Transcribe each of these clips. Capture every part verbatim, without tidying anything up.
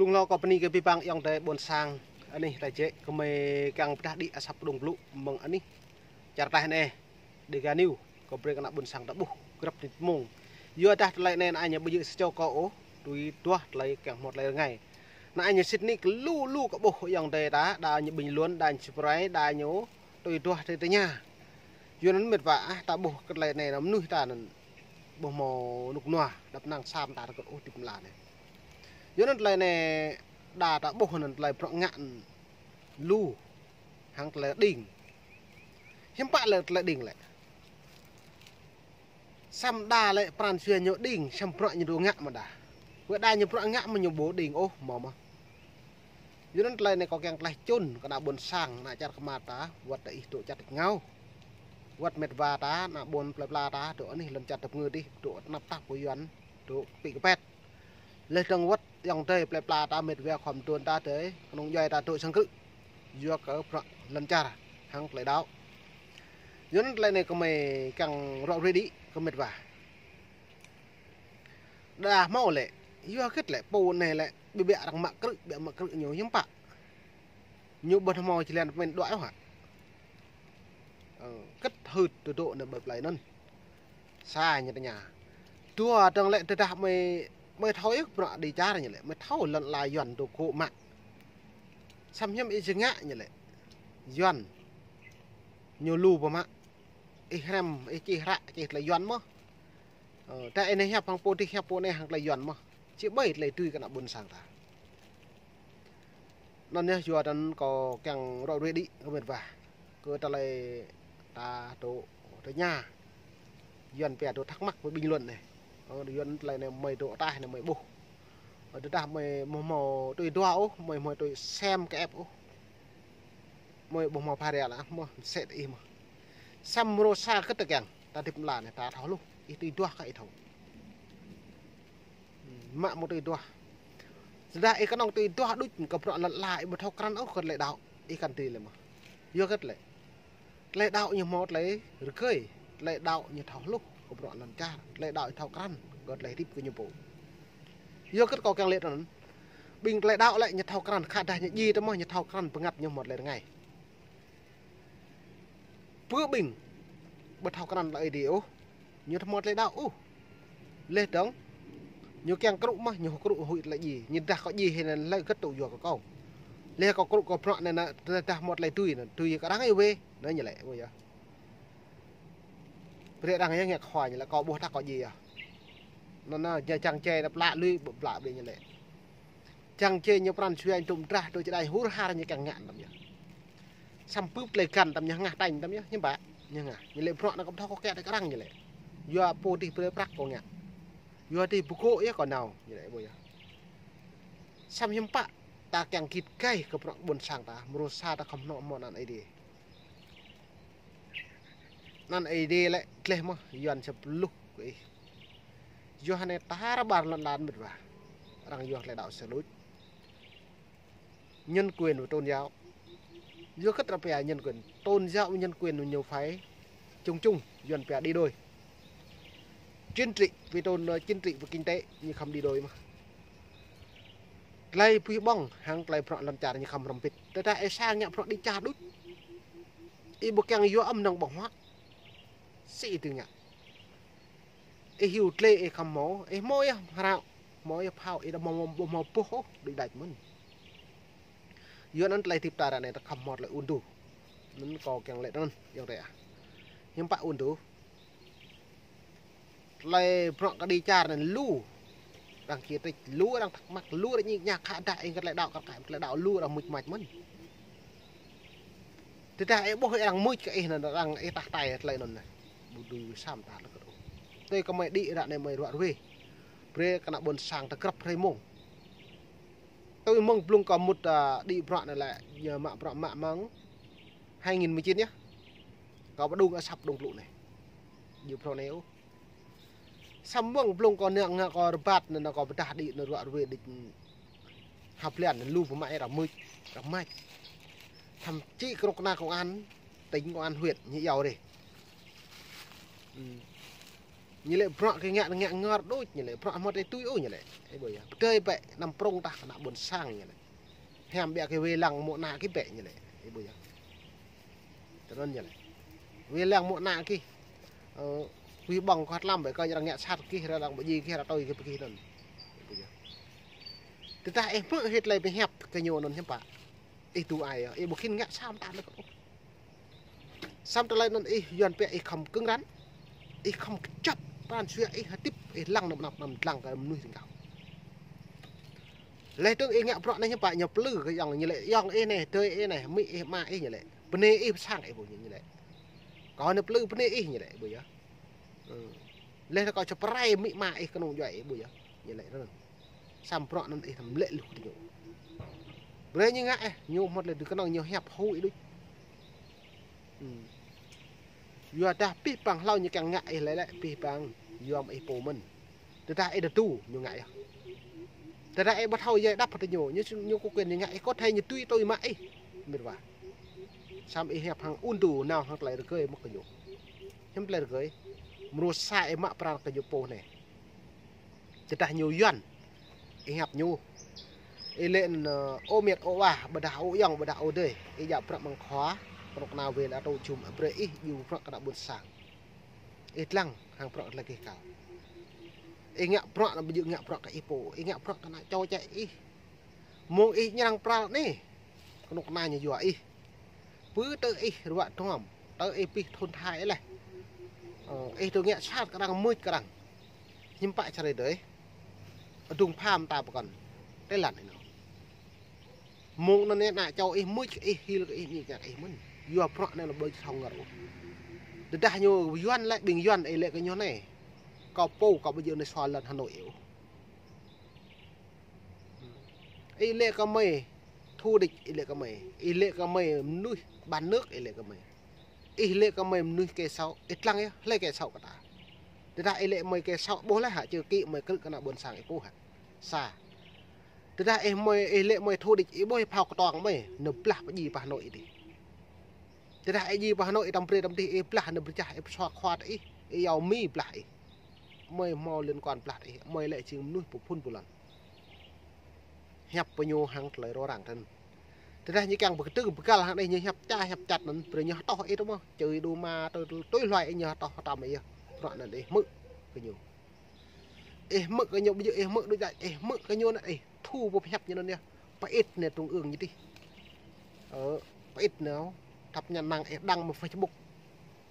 Hlâo kâo bơni kơ abih bang ayŏng adơi ƀôn sang anih ta jĕ, gơmơi kiăng pơdah đĭ asăp pơdŏng blŭ mơ̆ng anih čar taih anai. Dega News, kâo brơi kơ ană ƀôn sang ta ƀuh grăp nit mông. Yua dah tơlơi anai ană ñu ƀu djơ̆ sa čô kâo ôh, tui duah tơlơi kiăng hmâo tơlơi rơngai. Ană ñu sĭt nik lu lu kơ ƀuh ayŏng adơi ta, đa ñu bình luận, đa ñu subscribe, đa ñu tui duah tơlơi tơña. Yua anŭn mĕt wa ah, ta ƀuh kơ tơlơi anai anŭn mơnuih ta anŭn ƀu hmâo rơnŭk rơnua, đăp năng sa mơta rơkâo ôh tip mla anai. Yua anŭn tơlơi anai đa ta ƀuh anŭn tơlơi bruă ngă anŭn lu hăng tơlơi đing. Hiư̆m pă lĕ tơlơi đing lĕ. Samơ̆ đa lĕ pran jua ñu đing, samơ̆ bruă ñu dŏ ngă mơ̆ đa. Wơ̆t đa ñu bruă ngă mơ̆ ñu ƀu đing ôh, hmâo mơ̆. Yua anŭn tơlơi anai kâo kiăng tlaih čun kơ ană ƀôn sang, ană čar kơmar ta, wơ̆t ta ih dŏ čar tač rơngiao. Wơ̆t mĕt wa ta, ană ƀôn plơi pla ta, dŏ anih lŏn čar tơpơngư dih, dŏ tơnap tap kơ Yuan, dŏ pĭ kơpet. Laih dơ̆ng wơ̆t ayŏng adơi plơi pla ta, mĕt wa khŏm tuan ta adơi, kơnung djuai ta dŏ sang krư̆. Yua kơ bruă lŏn čar hăng tơlơi đaŏ. Yua anŭn tơlơi anai gơmơi kiăng rŏ ruai đĭ kơ mĕt wa. Đa hmâo lĕ, yua hơget lĕ, pô anai lĕ, ƀiă ƀiă arăng mă krư̆, ƀiă mă krư̆ ñu hiư̆m pă. Ñu ƀu hmâo jơlan pơmĭn đuaĭ ôh hă. Ơ, hơget hưt tơdŏ anai ƀơi plơi anŭn. Sa ñu tơña. Dua dơ̆ng lĕ tơdah mơi, mơi thâo yơh bruă đĭ čar ñu lĕ, mơi thâo lŏn ala Yuan dŏ gŏ mă. Samơ̆ hiư̆m ih či ngă ñu lĕ. Yuan. Ñu lu pơmă. Ih hrăm, ih čih hră, čih tơlơi Yuan mơ̆. Ơ, ta ih anai hiăp hăng pô dih, hiăp pô anai hăng tơlơi Yuan mơ̆. Či ƀai tơlơi tui kơ ană ƀôn sang ta. Anŭn yơh yua anŭn kâo kiăng rŏ ruai đĭ kơ mĕt wa. Kơ tơlơi ta dŏ tơña. Yuan pia dŏ thắc mắc pơ bình luận anai. Ơ, Yuan tơlơi anai mơi dŏ ataih anai mơi ƀuh. Ơ, tơdah mơi ƀu hmâo tui duah ôh, mơi hmâo tui sem kơ ĕp ôh. Mơi ƀu hmâo phara lă, mơ̆ sĕt ih mơ̆. Samơ̆ mrô sa hơget ta kiăng, ta tip mla anai, ta thâo hluh, ih tui duah kơ ih thâo. Mă mơ̆ tui duah. Tơdah ih kơnơ̆ng tui duah đôč kơ bruă lŏn ala, ih ƀu thâo krăn ôh kơ tơlơi đaŏ, ih kăn tui lĕ mơ̆. Yua hơget lĕ. Tơlơi đaŏ ñu hmâo tơlơi rơgơi, tơlơi đaŏ ñu thâo hluh kơ bruă lŏn čar, tơlơi đaŏ ñu thâo krăn kơ tơlơi hơdip kơ ñu pô. Yua hơget kâo kiăng laĭ anŭn. Ƀing tơlơi đaŏ lĕ ñu thâo krăn, khă dah ñu djai tơ mơ̆ ñu thâo krăn bơngăt ñu hmâo tơlơi rơngai. Pơ ƀing ƀu thâo krăn tơlơi Ơi Adai ôh, ñu ƀu hmâo tơlơi đaŏ ôh. Laih dơ̆ng, ñu kiăng krŭ mơ̆, ñu krŭ huĭ tơlơi djai. Ñu dah kâo djai hĭ anŭn lĕ hơget tŭ yua kơ kâo. Laih kâo krŭ kâo bruă anai anŭn, dah hmâo tơlơi tui anŭn, tui kơ arăng ih wơ̆t, anŭn ñu lĕ, ƀu yơh. Brơi arăng yơh ngă khua ñu lĕ, kâo ƀuh tah kâo djai yơh. Anŭn anŭn, jang čê anŭn plă lui, ƀu plă brơi ñu lĕ. Čang čê ñu pran jua ñu tŭm drah, tui čơđai hur har ñu kiăng ngă tăm yơh. Samơ̆ bưp tơlơi găn tăm ñu hơngah tañ tăm yơh, hiư̆m pă, ñu hơngah. Ñu lĕ bruă anŭn kâo ƀu thâo kâo kiăng đĭ kơ arăng ñu lĕ. Yua pô dih brơi prăk kâo ngă. Yua dih ƀu gŏ yơh kâo nao, ñu lĕ ƀu yơh. Samơ̆ hiư̆m pă, ta kiăng git gai kơ bruă ƀôn sang ta, mrô sa ta khŏm hmâo mơ̆ anăn Ơi Adai. Anăn Ơi Adai lĕ gleh mơ̆, Yuan săp luh kơ ih. Yua anai tar ƀar lŏn lan mĕt wa. Arăng yua tơlơi đaŏ sơluč. Nhân quyền và tôn giáo. Yua hơget arăng pia nhân quyền, tôn giáo và nhân quyền ñu phải chung chung, Yuan pia đi đôi. Chính trị, vì tôn, chính trị và kinh tế ñu khŏm đi đôi mơ̆. Tơlơi pui ƀơ̆ng, hăng tơlơi bruă lŏn čar ñu khŏm hrŏm hơbĭt. Tơdah ih sa ngă bruă đĭ čar đôč. Ih ƀu kiăng yua amăng ƀơ̆ng huă. Sĭ ih tui ngă. Ih hyu tơlơi ih khŏm hmâo, ih hmâo yơh hrao, hmâo yơh phao, ih đa hmâo, hmâo, hmâo boh ôh, đuaĭ đač mơ̆n. Yua anŭn tơlơi hơdip ta ră anai ta khŏm hmâo tơlơi ung tŭ. Anŭn kâo kiăng laĭ anŭn, ayŏng adơi ah. Hiư̆m pă ung tŭ. Tơlơi bruă kơđi čar anŭn lu. Arăng chia rĭč lu, arăng thắc mắc lu, arăng ñik ñak khă dah ih kơ tơlơi đaŏ, kơ tơlơi đaŏ lu arăng mŭč mač mơ̆n. Tơdah ih ƀuh arăng mŭč kơ ih anŭn, arăng ih tah tai tơlơi anŭn anai. Ƀu dưi sa mơta lăk ôh. Tui kơ mơi đĭ ră anai mơi ruă ruê. Brơi kơ ană ƀôn sang ta grăp hrơi mông. Tui mơ̆ng blung kâo mŭt, a, đĭ bruă anai lĕ, ñu mă bruă mă mơ̆ng hai nghìn mười chín yơh. Kâo pơđung asăp pơdŏng blŭ anai. Djơ̆ bruă anai ôh. Samơ̆ mơ̆ng blung kâo nao ngă kâo rơbat anŭn kâo pơdah đĭ anŭn ruă ruê đĭ ha blan anŭn lu pơmă arăng mŭč, arăng mač. Thậm chí kơnuk kơna công an tỉnh, công an huyện ñu iâu rai. Ư. Ñu lĕ bruă kơ ngă, ngă ngor đôč ñu lĕ, bruă hmâo tơlơi tui ôh ñu lĕ. Ih ƀuh yơh. Pơdơi bĕ, anăm prong tah kơ ană ƀôn sang ñu lĕ. Hiam biă kơ wai lăng mơ̆ng ană kơ bĕ ñu lĕ. Ih ƀuh yơh. Tui anŭn ñu lĕ. Wai lăng mơ̆ng ană kơ. Ơ, wai ƀơ̆ng kơ hơt lăm bĕ kơ arăng ngă sat kơ, arăng ƀu djơ̆ kơ, arăng tui kơ pơkơ anŭn. Ih ƀuh yơh. Tơdah ih hmư̆ hĭ tơlơi pơhiăp kơ ñu anŭn hiư̆m pă. Ih tui ai yơh, ih ƀu khĭn ngă sa mơta lĕ kơ Samơ̆ tơlơi anŭn ih Yuan pĕk ih khŏm kơ̆ng răn. Ih khŏm kơčăp pran jua ih hơdip ih lăng nơ̆m anăp anăm lăng kơ mơnuih rĭng kâo. Leh dơ̆ng ih ngă bruă anai hiư̆m pă ñu plư kơ ayŏng ñu lĕ ayŏng ih anai, adơi ih anai, amĭ ih ama ih ñu lĕ. Bơnai ih pơ sang ih ƀuh ñu lĕ. Kâo anai plư bơnai ih ñu lĕ ƀuh yơh. Ơ. Leh kâo čơprai amĭ ama ih kơnung djuai ih ƀuh yơh. Ñu lĕ anŭn. Samơ̆ bruă anŭn ih tăm lĕ luh kơ ñu. Brơi ñu ngă ih, ñu hmâo tơlơi tui kơnơ̆ng ñu hiăp hu ih đôč. Yua dah pih pang hlâo ñu kiăng ngă ih lĕ lĕ pih pang yua mă ih pô mơ̆n. Tơdah ih tơdu ñu ngă yơh. Tơdah ih ƀu thâo yai đăp hơtơ ñu, ñu, ñu kơ kiăng ñu ngă ih kơ thâo ñu tui tui mă ih. Mĭt wa. Samơ̆ ih hiăp hăng ŭn tơdu nao hăng tơlơi rơgơi mơ̆ kơ ñu. Hiư̆m tơlơi rơgơi. Mrô sa ih mă pran kơ ñu pô anai. Tơdah ñu Yuan, ih hiăp ñu. Ih lĕ anŭn, ơ, ơ mĕt ơ wa, ƀôdah ơ ayŏng, ƀôdah ơ adơi. Ih djă bruă mơ̆ng khua, kơnuk kơna wai lăng tŭ jum brơi ih, djru bruă kơ ană ƀôn sang. Ih lăng, hăng bruă tơlơi kơ kâo. Ih ngă bruă anăm ƀu djơ̆ ngă bruă kơ ih pô, ih ngă bruă kơ ană čô čĕ ih. Mơ̆ng ih ñrăng pral anai, kơnuk kơna ñu yua ih. Pơ tơ ih ruă duăm, tơ ih pih thun thai leh. Ơ, ih tơ ngă sat kơ arăng mưč kơ arăng. Hiư̆m pă čar ih dơi. Adung pham ta pơkŏn. Tơlơi lăn ih nao. Mơ̆ng anŭn anai ană čô ih mưč kơ ih hil kơ ih ñik ñak ih mơ̆n. Yua bruă anai lĕ ƀơi thong ngăr ôh. Tơdah ñu Yuan lĕ ƀing Yuan ih lĕ kơ ñu anai. Kâo pô kâo ƀu djơ̆ anai sua lăn Hà Nội ôh. Ih lĕ kơ mơi thù địch, ih lĕ kơ mơi. Ih lĕ kơ mơi mơnuih bán nước, ih lĕ kơ mơi. Ih lĕ kơ mơi mơnuih kẻ xấu, ih lăng yơh, hlơi kẻ xấu kơ ta. Tơdah ih lĕ mơi kẻ xấu, ƀuh leh hă, čơ kĭ mơi krư̆ kơ ană ƀôn sang ih ƀuh hă. Sa. Tơdah ih mơi, ih lĕ mơi thù địch, ih ƀuh ih phao kơtuang mơi, nao blah pơdjai pơ Hà Nội ih dih. Tơdah ih djai pơ Hà Nội ih tăm brơi tăm dih, ih blah nao pơčah, ih pơsua khua tơ ih, ih yua mơi blah ih. Mơi hmâo liên quan blah tơ ih, mơi lĕ jing mơnuih pơphun pơlŏn. Hiăp pơ ñu hăng tơlơi rơrang tơ̆n. Tơdah ñu kiăng pơkơdơ̆ng pơgăl hăng anai ñu hiăp ča hiăp čăt anŭn, brơi ñu hơtoh ih tơ mơ̆, čơi đu ma tơ tui hluai ih ñu hơtoh hơtăm ih yơh. Bruă anŭn ih hmư̆ kơ ñu. Ih hmư̆ kơ ñu ƀu djơ̆ ih hmư̆ đôč đač, ih hmư̆ kơ ñu anŭn ih thu pơhiăp ñu anŭn yơh. Pơit anai trung ương ñu dih. Ơ, pơit anai, thâo ñăn năng ih đăng mơ̆ng Facebook.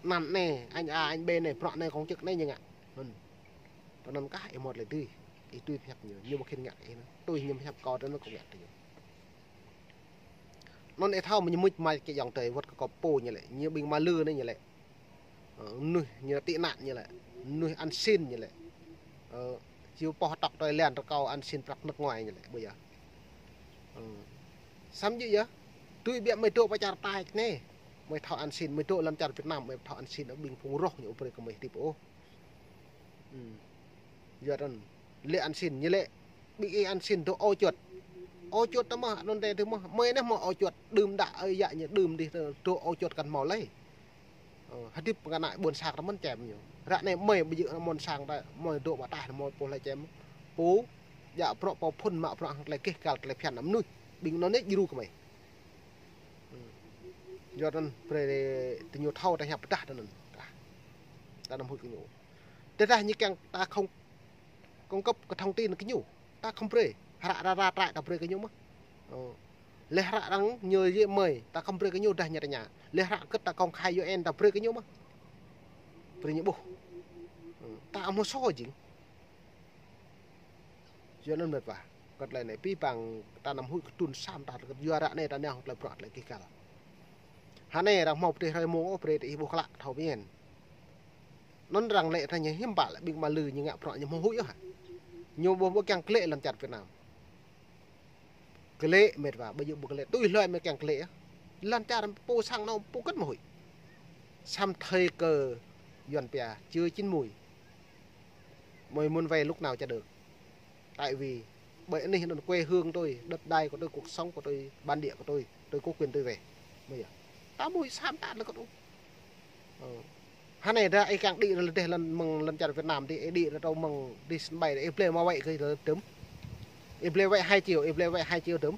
Anăn anai, anh A, anh B anai, bruă anai, công chức anai ñu ngă. Anŭn. Tơ anŭn kah ih hmâo tơlơi dưi. Ih tui pơhiăp ñu, ñu ƀu khĭn ngă ih anŭn. Tui ñu pơhiăp kâo tơ anŭn kâo ngă tơ ñu. Anŭn ih thâo mơ̆ ñu mưč mai kơ ayŏng adơi wơ̆t kơ kâo pô ñu lĕ, ñu ƀing Malư anai ñu lĕ. Ơ, mơnuih ñu tị nạn ñu lĕ, mơnuih ăn xin ñu lĕ. Ơ, čiu pơh tŏk tui lĕ rơkâo ăn xin prăk nước ngoài ñu lĕ, ƀuh yơh. Ơ. Samơ̆ djơ̆ yơh, tui biă mơi dŏ pơ čar ta anai, mơi thâo ăn xin, mơi dŏ lăm čar Việt Nam, mơi thâo ăn xin, ƀing phung roh ñu ƀu brơi kơ mơi hơdip ôh. Yua anŭn, lĕ ăn xin ñu lĕ, ƀing ih ăn xin dŏ ôh čuăt. Ôh čuăt tơ mơ̆, anŭn tơ tơ mơ̆, mơi anai hmâo ôh čuăt, đưm đă ơi yă ñu đưm dih tơ, dŏ ôh čuăt kăn hmâo lơi. Ơ, hơdip kơ ană ƀôn sang tơ mơ̆n čem ñu. Ră anai mơi ƀu djơ̆ ană ƀôn sang ta, mơi dŏ ƀă tah, mơi pô lơi čem. Pô, djă bruă pô phun mă bruă hăng tơlơi keh kal tơlơi phiăn ană mơnuih. Ƀing anŭn anai djru kơ mơi. Yua anŭn brơi tơ ñu thâo ta hiăp pơdah tơ anŭn. Ta anăm huĭ kơ ñu. Tơdah ñu kiăng ta không cung cấp kơ thông tin kơ ñu, ta khŏm brơi. Hră ra ra trại ta brơi kơ ñu mơ̆. Ơ. Leh hră arăng ñu yơh mơi, ta khŏm brơi kơ ñu dah ñu tơña. Leh hră kơ ta công khai U N ta brơi kơ ñu mơ̆. Brơi ñu ƀuh. Ơ. Ta hmâo sô jing. Yua anŭn mĕt wa. Kơ tơlơi anai pih pang ta anăm huĭ kơ trŭn sa mơta kơ yua ră anai ta nao tơlơi bruă tơlơi keh kal. Hơnai arăng hmâo pơtrih hrơi mông ôh brơi tơ ih ƀuh klă thâo pơmĭn. Anŭn arăng lĕ tơña hiư̆m pă lĕ ƀing Malư ñu ngă bruă ñu hmâo huĭ ôh hă. Ñu ƀu ƀu kiăng klĕ lăm čar Việt Nam. Klĕ mĕt wa, ƀu djơ̆ ƀu klĕ, tui hluai mơi kiăng klĕ yơh. Lăn čar pô sang anŭn pô kơ̆t mơ̆ huĭ. Samơ̆ thời cơ Yuan pia chưa chín mùi. Mơi muốn về lúc nào chả được. Tại vì bởi anai anŭn quê hương tôi, đất đai của tôi, cuộc sống của tôi, bản địa của tôi, tôi có quyền tôi về. Mơi yơh. Ta mơi sam ta lơ kơ̆t ôh. Ơ. Hơnai dah ih kiăng đĭ rơ lơdeh lŏn mơ̆ng lŏn čar Việt Nam đĭ, ih đĭ rơ tơ mơ̆ng đi sân bay đĭ, ih blơi mă wĕ kơ tơm. Ih blơi wĕ hai triệu, ih blơi wĕ hai triệu tơm.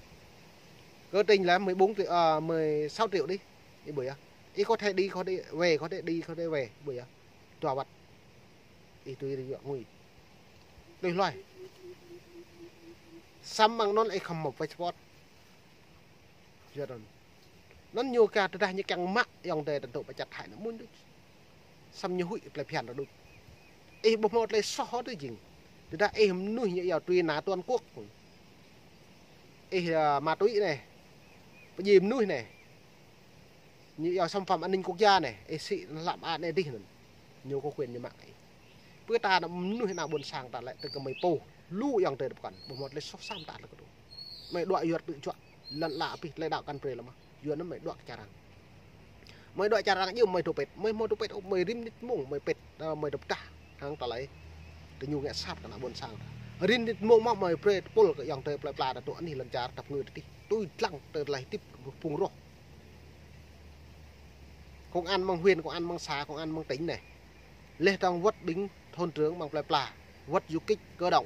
Kơ tỉnh là mười bốn triệu, à, mười sáu triệu đi. Ih ƀuh yơh. Ih có thể đi, có thể về, có thể đi, có thể về. Ƀuh yơh. Dua wăt. Ih tui rơ yua ngui. Tui hluai. Samơ̆ mơ̆ng anŭn ih khŏm mă passport. Yua anŭn. Anŭn ñu ka tơdah ñu kiăng mă ayŏng adơi ta tŭ pơčăt hăi anŭn mơ̆n đôč. Samơ̆ ñu huĭ tơlơi phiăn ta đôč. Ih ƀu hmâo tơlơi soh ôh tơ jing. Tơdah ih mơnuih ñu iâu truy nã toàn quốc. Ih, à, ma túy anai. Pơdjai mơnuih anai. Ñu iâu xâm phạm an ninh quốc gia anai. Ih sĭ hlăm anai dih anŭn. Ñu có quyền ñu mă ih. Pơ ta anŭn mơnuih ană ƀôn sang ta lĕ tơ gơmơi pô. Lu ayŏng adơi ta pơkŏn. Ƀu hmâo tơlơi soh sa mơta lĕ kơ tŭ. Mơi đuaĭ yuăt tŭ juă. Lŏn ala abih tơlơi đaŏ kăn brơi lăm mơ̆. Yua anŭn mơi đuaĭ kơ čar arăng. Mơi đuaĭ čar arăng yơh mơi tŭ pĕt. Mơi hmâo tŭ pĕt ôh, mơi rĭm nit mông mơi pĕt, ơ, mơi tơpơdah. Hăng tơlơi. Tơ ñu ngă sat kơ ană ƀôn sang ta. Rĭm nit mông mơ̆ mơi brơi tơpul kơ ayŏng adơi plơi pla ta tŭ anih lŏn čar ta pơngư tơ dih. Tui dlăng tơ tơlơi hơdip phung roh. Công an mơ̆ng huyện, công an mơ̆ng xã, công an mơ̆ng tỉnh anai. Laih dơ̆ng wơ̆t ƀing thôn trưởng mơ̆ng plơi pla, wơ̆t du kích cơ động.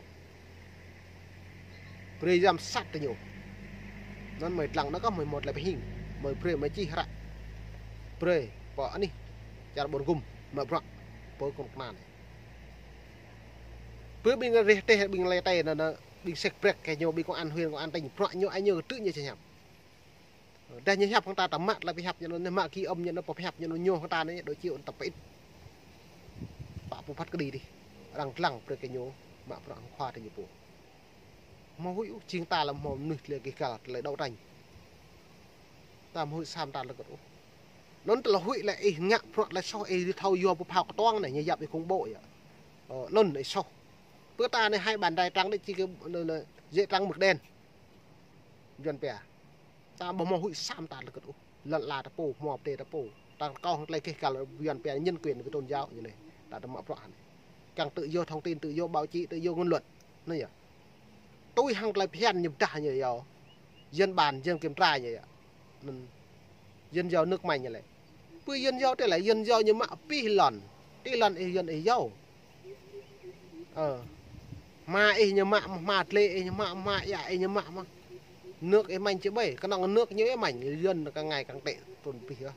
Brơi giám sát tơ ñu. Anŭn mơi dlăng anŭn kơ mơi hmâo tơlơi pơhing, mơi brơi mơi čih hră. Brơi pơ anih čar Buôn Gum, mă bruă pơ kơnuk kơna anai. Pơ ƀing rĕh tĕh, ƀing lĕ tĕh anŭn, anŭn, ƀing sek brek kơ ñu, ƀing công an huyện, công an tỉnh, bruă ñu ai ñu kơ tŭ ñu čơñam. Dah ñu hiăp hăng ta, ta mă tơlơi pơhiăp ñu anŭn, mă ghi âm ñu anŭn, pơhiăp ñu anŭn, ñu hăng ta anai, đôi chịu ta pơit. Pă pơphat kơđi dih. Arăng dlăng brơi kơ ñu, mă bruă hăng khua tơ ñu pô. Hmâo huĭ ôh, jing ta lăm hmâo mơnuih tơlơi gêh gal, tơlơi đấu tranh. Ta hmâo huĭ sa mơta lơkơt ôh. Anŭn tơlơi huĭ lĕ ih ngă bruă tơlơi soh ih thâo yua pơphao kơtuang anai, ñu yap ih khủng bố yơh. Ơ, anŭn ih soh. Pơ ta anai hai bàn tay trắng đĭ či kơ, lĕ, lĕ, giấy trắng mực đen. Yuan pia. Ta ƀu hmâo huĭ sa mơta lơkơt ôh. Lŏn ala ta pô, hmua pơdai ta pô. Ta kâo hăng tơlơi gêh gal Yuan pia nhân quyền với tôn giáo ñu anai. Ta tơ mă bruă anai. Kiăng tự do thông tin, tự do báo chí, tự do ngôn luận. Anai yơh. Tui hăng tơlơi phiăn ñu pơdah ñu yơh. Dân bàn, dân kiểm tra ñu yơh. Anŭn. Dân giàu nước Mành ñu lĕ. Pơ dân giàu tĕ lĕ, dân giàu ñu mă pih lŏn. Tih lŏn ih dân ih giàu. Ơ. Hma ih ñu mă, hma tlê ih ñu mă, hma ia ih ñu mă mơ̆n. Nước ih Mành či ƀai, kơnơ̆ng nước ñu ih Mành, dân kơ ngai kăng tĕ trŭn pih yơh.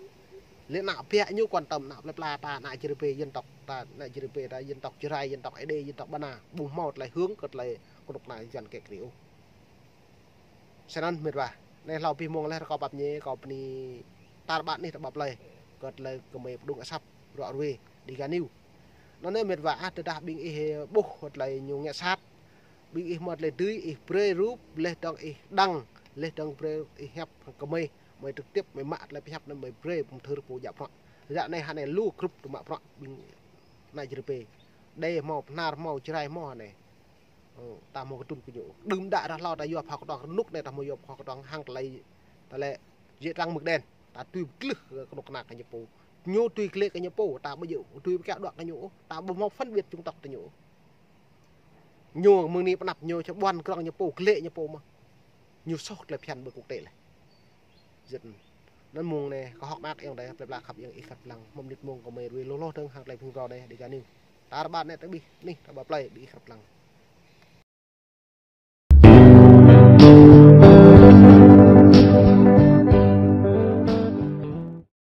Lĕ ană biă ñu quan tâm ană plơi pla ta, ană Jrai Bê dân tộc ta, ană Jrai Bê ta dân tộc Jrai, dân tộc Ê Đê, dân tộc Ba Na. Ƀu hmâo tơlơi hưn kơ tơlơi kơnuk kơna Yuan kĕ kri ôh. Snăn mĕt wa. Anai hlâo abih mông laih rơkâo pap ñe, kâo bơni tar ƀar anih ta ƀăp lơi. Kơ tơlơi gơmơi pơdŏng asăp, ruă ruê, Dega News. Anŭn anai mĕt wa ah, tơdah ƀing ih ƀuh tơlơi ñu ngă sat. Ƀing ih hmâo tơlơi dưi, ih brơi rup, laih dơ̆ng ih đăng, laih dơ̆ng brơi ih hiăp gơmơi, mơi trực tiếp mơi mă tơlơi pơhiăp anŭn mơi brơi pơm thâo pô djă bruă. Ră anai hơnai lu group tơ mă bruă ƀing ană Jrai Bê. Đê hmâo, Bahnar hmâo, Jrai hmâo hơnai. Ơ, ta hmâo kơtrŭn kơ ñu. Đưm đă ră hlâo ta yua phao kơtuang, rơnŭk anai ta hmâo yua phao kơtuang hăng tơlơi, tơlơi giấy trắng mực đen. Ta tui pơglưh kơ kơnuk kơna kơ ñu pô. Ñu tui glĕ kơ ñu pô, ta ƀu djơ̆ tui pơkiaŏ đuaĭ kơ ñu ôh, ta ƀu hmâo phân biệt chủng tộc tơ ñu ôh. Ñu mơ̆ng anai pơ anăp ñu čơƀuăn krŏng ñu pô, glĕ ñu pô mơ̆n. Ñu soh tơlơi phiăn ƀơi quốc tế lĕ. Jĭt. Anŭn mông anai, kâo hơ̆k mơak ayŏng adơi, plơi pla khăp ayŏng ih khăp lăng. Mơ̆ng mơnit mông kâo mơi ruai lôh lôh dơ̆ng hăng tơlơi phung rô anai, Dega News. Tar ƀar anih ta ƀih, anih ta ƀăp lơi, ƀing ih khăp lăng.